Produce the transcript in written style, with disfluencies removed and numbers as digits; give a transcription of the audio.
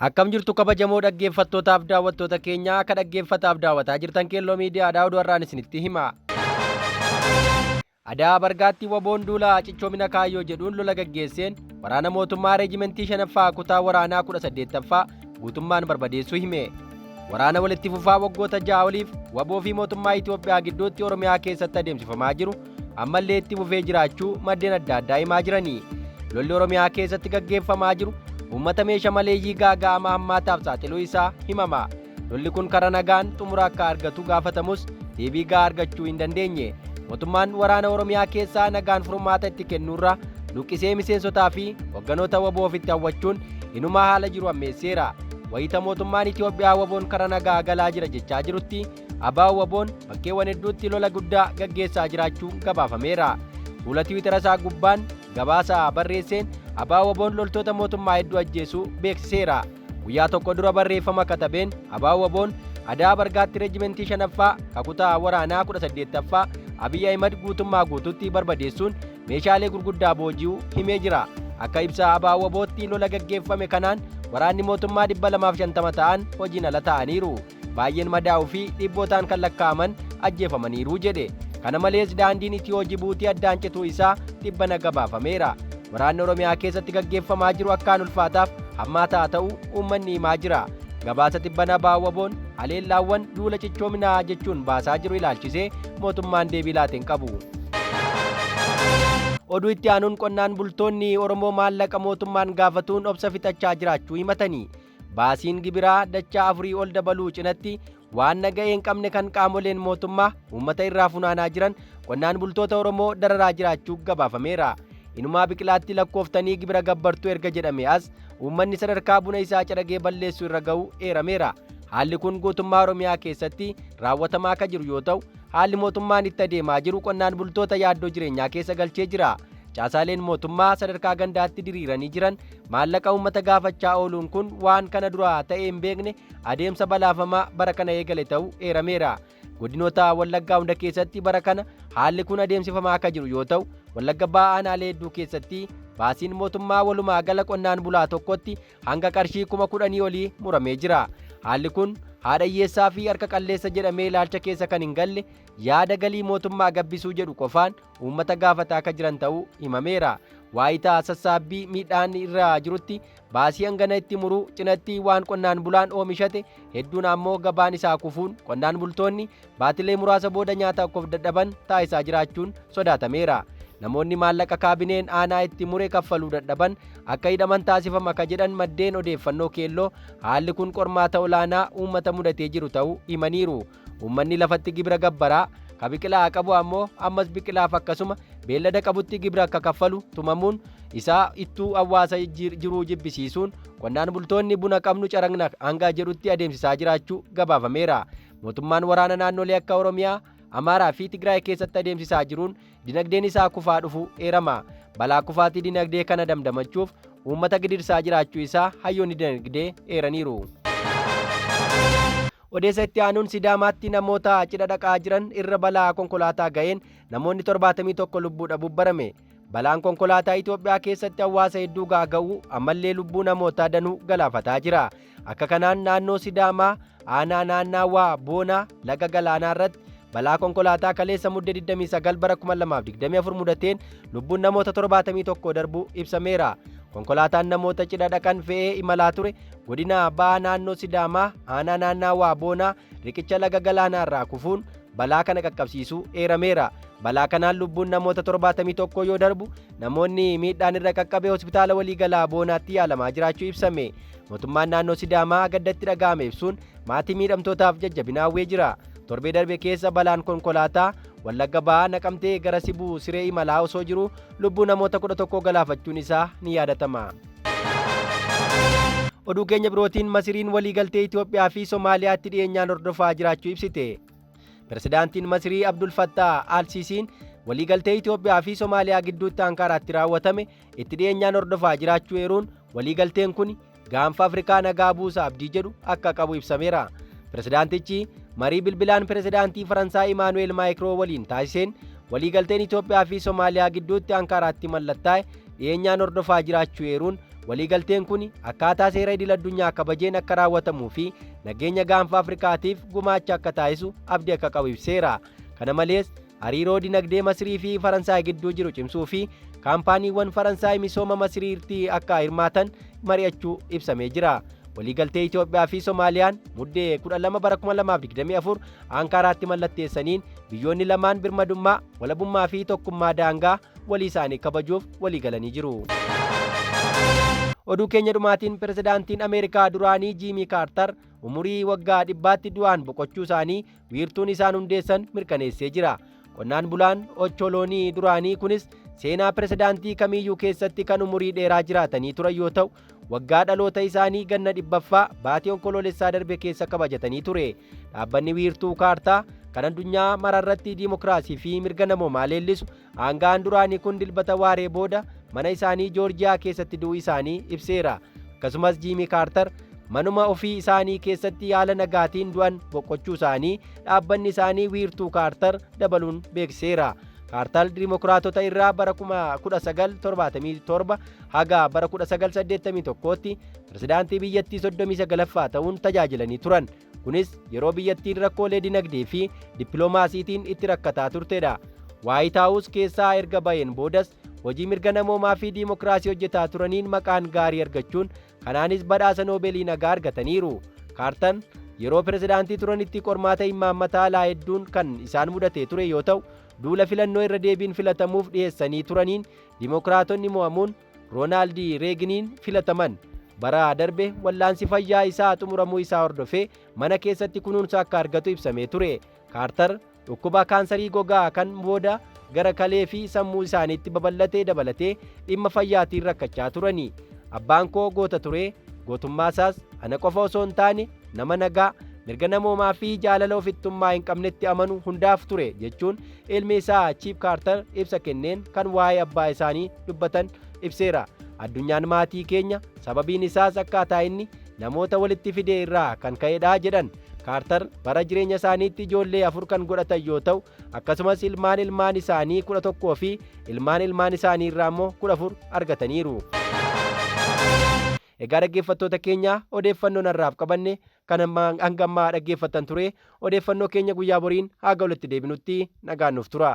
Akkam jirtu kabajamoo dhaggeeffattootaaf daawwattoota keenya akka dhaggeeffataaf daawwataa jirtan Keelloo Miidiyaadhaa oduu har'aan isinitti hima. Adaa Bargaatti waboon duula cichoomina kaayyoo jedhuun lola gaggeesseen waraana mootummaa reejimentii shanaffaa kutaa waraanaa 18ffaa guutummaan barbadeessuu hime. Waraana walitti fufaa waggoota 6 oliif waboo fi mootummaa Itoophiyaa gidduutti Oromiyaa keessatti adeemsifamaa jiru ammallee itti fufee jiraachuu maddeen adda addaa himaa jirani. Lolli Oromiyaa keessatti gaggeeffamaa jiru uummata meesha maleeyyii gaaga'ama hammaataaf saaxiluu isaa himama. Lolli kun karaa nagaan xumura akka argatu gaafatamus deebii gahaa argachuu hin dandeenye. Mootummaan waraana Oromiyaa keessaa nagaan furmaata itti kennuurra luqqisee miseensotaa fi hogganoota waboo ofitti hawwachuun inumaa haala jiru ammeesseera. Wayita mootummaan Itoophiyaa waboon karaa nagaa galaa jira jechaa jirutti ABO waboon bakkeewwan hedduutti lola guddaa gaggeessaa jiraachuu gabaafameera. Fuula Tiwiitara isaa gubbaan gabaasa barreesseen ABO waboon loltoota mootummaa hedduu ajjeesuu beeksiseera. Guyyaa tokko dura barreeffama katabeen ABO waboon Adaa Bargaatti reejimentii shanaffaa kakutaa waraanaa 18ffaa Abiy Ahimad guutummaa guututti barbadeessuun meeshaalee gurguddaa booji'uu himee jira. Akka ibsa ABO wabootti lola gaggeeffame kanaan waraanni mootummaa 250 ta'an hojiin ala ta'aniiru. Baay'een madaa'uu fi dhibbootaan kan lakkaa'aman ajjeefamaniiru jedhe. Kana malees daandiin Itiyoo Jibuutii addaan cituu isaa tibbana gabaafameera. Waraanni Oromiyaa keessatti gaggeeffamaa jiru akkaan ulfaataaf hammaataa ta'uu uummanni himaa jira. Gabaasa tibbana ABO waboon haleellaawwan duula cichoominaa jechuun baasaa jiru ilaalchisee mootummaan deebii laate hin qabu. Oduu itti aanuun qonnaan bultoonni Oromoo maallaqa mootummaan gaafatuun obsa fixachaa jiraachuu himatanii. Baasiin gibiraa dachaa afurii ol dabaluu cinatti waan naga'ee hin qabne kan qaamoleen mootummaa uummata irraa funaanaa jiran qonnaan bultoota Oromoo dararaa jiraachuu gabaafameera. Inumaa biqilaatti lakkooftanii gibira gabbartuu erga jedhame as uummanni sadarkaa buna isaa caragee balleessu irra ga'uu eerameera. Haalli kun guutummaa Oromiyaa keessatti raawwatamaa akka jiru yoo ta'u, haalli mootummaan itti adeemaa jiru qonnaan bultoota yaaddoo jireenyaa keessa galchee jira. Caasaaleen mootummaa sadarkaa gandaatti diriiranii jiran maallaqa uummata gaafachaa ooluun kun waan kana dura ta'ee hin beekne adeemsa balaafamaa bara kana eegale ta'uu eerameera. Godinoota Wallaggaa hunda keessatti bara kana haalli kun adeemsifamaa akka jiru yoo ta'u, Wallagga Bahaa aanaalee hedduu keessatti baasiin mootummaa walumaa gala qonnaan bulaa tokkotti hanga qarshii 10,000 olii muramee jira. Haalli kun haadha hiyyeessaa fi harka qalleessa jedhamee ilaalcha keessa kan hin galle yaada galii mootummaa gabbisuu jedhu qofaan uummata gaafataa akka jiran ta'uu himameera. Waayita sassaabbii miidhaan irra jirutti baasii hangana itti muruu cinatti waan qonnaan bulaan oomishate hedduun ammoo gabaan isaa kufuun qonnaan bultoonni baatilee muraasa booda nyaata akka of dadhaban taasisaa jiraachuun sodaatameera. Namoonni maallaqa kaabineen aanaa itti mure kaffaluu dadhaban akka hidhaman taasifama ka jedhan maddeen odeeffannoo keelloo haalli kun qormaata olaanaa uummata mudatee jiru ta'uu himaniiru. Uummanni lafatti gibira gabbaraa, ka biqilaa qabu ammoo ammas biqilaaf akkasuma beellada qabutti gibira akka kaffalu tumamuun isaa ittuu hawaasa jiruu jibbisiisuun qonnaan bultoonni buna qabnu caraqna hanga jedhutti adeemsisaa jiraachuu gabaafameera. Mootummaan waraana naannolee akka Oromiyaa, Amaaraa fi Tigraay keessatti adeemsisaa jiruun dinagdeen isaa kufaa dhufu eerama. Balaa kufaatii dinagdee kana damdamachuuf uummata gidirsaa jiraachuu isaa hayyoonni dinagdee eeraniiru. Odeessa itti aanuun Sidaamaatti namoota cidha dhaqaa jiran irra balaa konkolaataa ga'een namoonni 71 lubbuu dhabuu barame. Balaan konkolaataa Itoophiyaa keessatti hawaasa hedduu gaaga'uu ammallee lubbuu namootaa danuu galaafataa jira. Akka kanaan naannoo Sidaamaa aanaa naannaawaa Boonaa laga galaanaa irratti balaa konkolaataa kaleessa Mudde 29 bara 2024 mudateen lubbuun namoota 71 darbuu ibsameera. Konkolaataan namoota cidha dhaqan fe'ee imalaa ture godina baha naannoo Sidaamaa aanaa naannaawaa Boonaa riqicha laga galaanaa irraa kufuun balaa kana qaqqabsiisuu eerameera. Balaa kanaan lubbuun namoota 71 yoo darbu namoonni miidhaan irra qaqqabe hospitaala waliigalaa Boonaatti yaalamaa jiraachuu ibsame. Mootummaan naannoo Sidaamaa gaddatti dhaga'ame ibsuun maatii miidhamtootaaf jajjabina hawwee jira. Torbee darbe keessa balaan konkolaataa Wallagga Bahaa Naqamtee gara Sibuu Siree imalaa osoo jiruu lubbuu namoota 11 galaafachuun isaa ni yaadatama. Oduu keenya birootiin Masiriin waliigaltee Itoophiyaa fi Somaaliyaatti dhiyeenyaan hordofaa jiraachuu ibsite. Pirezidaantiin Masirii Abdul Fattah Al-Siisiin waliigaltee Itoophiyaa fi Somaaliyaa gidduutti Ankaaraatti raawwatame itti dhiyeenyaan hordofaa jiraachuu eeruun waliigalteen kun gaanfa Afrikaa nagaa buusa abdii jedhu akka qabu ibsameera. Pirezidaantichi marii bilbilaan pirezidaantii Faransaay Imaanu'eel Maayikiroo waliin taasiseen waliigalteen Itoophiyaa fi Somaaliyaa gidduutti Ankaaraatti mallattaa'e dhiyeenyaan hordofaa jiraachuu eeruun Waliigalteen kuni akkaataa seera idil-addunyaa kabajeen akka raawwatamuu fi nageenya gaanfa Afrikaatiif gumaacha akka taasisu abdii akka qabu ibseera. Kana malees hariiroo dinagdee Masrii fi Faransaay gidduu jiru cimsuu fi kaampaaniiwwan Faransaay misooma Masriitti akka hirmaatan mari'achuu ibsamee jira. Waliigaltee Itoophiyaa fi Somaaliyaan Muddee 12 bara 2024 Ankaaraatti mallatteessaniin biyyoonni lamaan birmadummaa, walabummaa fi tokkummaa daangaa walii isaanii kabajuuf waliigalanii jiru. Oduu keenya dhumaatiin pirezidaantiin Ameerikaa duraanii Jiimii Kaartar umurii waggaa dhibbaatti du'aan boqochuu isaanii wiirtuun isaan hundeessan mirkaneessee jira. Qonnaan bulaan ocholoonii duraanii kunis seenaa pirezidaantii kamiiyyuu keessatti kan umurii dheeraa jiraatanii turan yoo ta'u, waggaa dhaloota isaanii ganna dhibbaffaa baatii onkoloolessaa darbe keessa kabajatanii ture. Dhaabbanni wiirtuu kaartaa kan addunyaa mararratti diimokiraasii fi mirga namoomaa leellisu aanga'aan duraanii kun dilbata waaree booda mana isaanii Joorjiyaa keessatti du'uu isaanii ibseera. Akkasumas Jiimii Kaartar manuma ofii isaanii keessatti haala nagaatiin du'an boqochuu isaanii dhaabbanni isaanii wiirtuu Kaartar dabaluun beeksiseera. Kaartar Dimokiraatota irraa bara 1977 haga bara 1981tti pirezidaantii biyyattii 39ffaa ta'uun tajaajilanii turan. Kunis yeroo biyyattiin rakkoolee dinagdee fi dippiloomaasiitiin itti rakkataa turtedha. Waayit Haawus keessaa erga ba'een boodas hojii mirga namoomaa fi diimokiraasii hojjetaa turaniin maqaan gaarii argachuun kanaanis badhaasa Noobeelii nagaa argataniiru. Kaartan yeroo pirezidaantii turanitti qormaata imaammata alaa hedduun kan isaan mudatee ture yoo ta'u, duula filannoo irra deebiin filatamuuf dhiyeessanii turaniin Dimokiraatonni mo'amuun Roonaald Reeginiin filataman. Bara darbe wallaansi fayyaa isaa xumuramuu isaa hordofee mana keessatti kunuunsa akka argatu ibsamee ture. Kaartar dhukkuba kaansarii gogaa kan booda gara kalee fi sammuu isaaniitti babal'ate dabalatee dhimma fayyaatiin rakkachaa turani. Abbaan koo goota ture, gootummaa isaas ana qofa osoo hin taane nama nagaa, mirga namoomaa fi jaalala ofittummaa hin qabnetti amanu hundaaf ture jechuun ilmi isaa Chiip Kaartar ibsa kenneen kan waa'ee abbaa isaanii dubbatan ibseera. Addunyaan maatii keenya sababiin isaas akkaataa inni namoota walitti fide irraa kan ka'edha jedhan. Kaartar bara jireenya isaaniitti ijoollee afur kan godhatan yoo ta'u akkasumas ilmaan ilmaan isaanii 11 fi ilmaan ilmaan isaanii irraa immoo 14 argataniiru. Egaa dhaggeeffattoota keenya odeeffannoon har'aaf qabanne kan hanga ammaa dhaggeeffattan ture odeeffannoo keenya guyyaa boriin haga walitti deebinutti nagaan nuuf tura.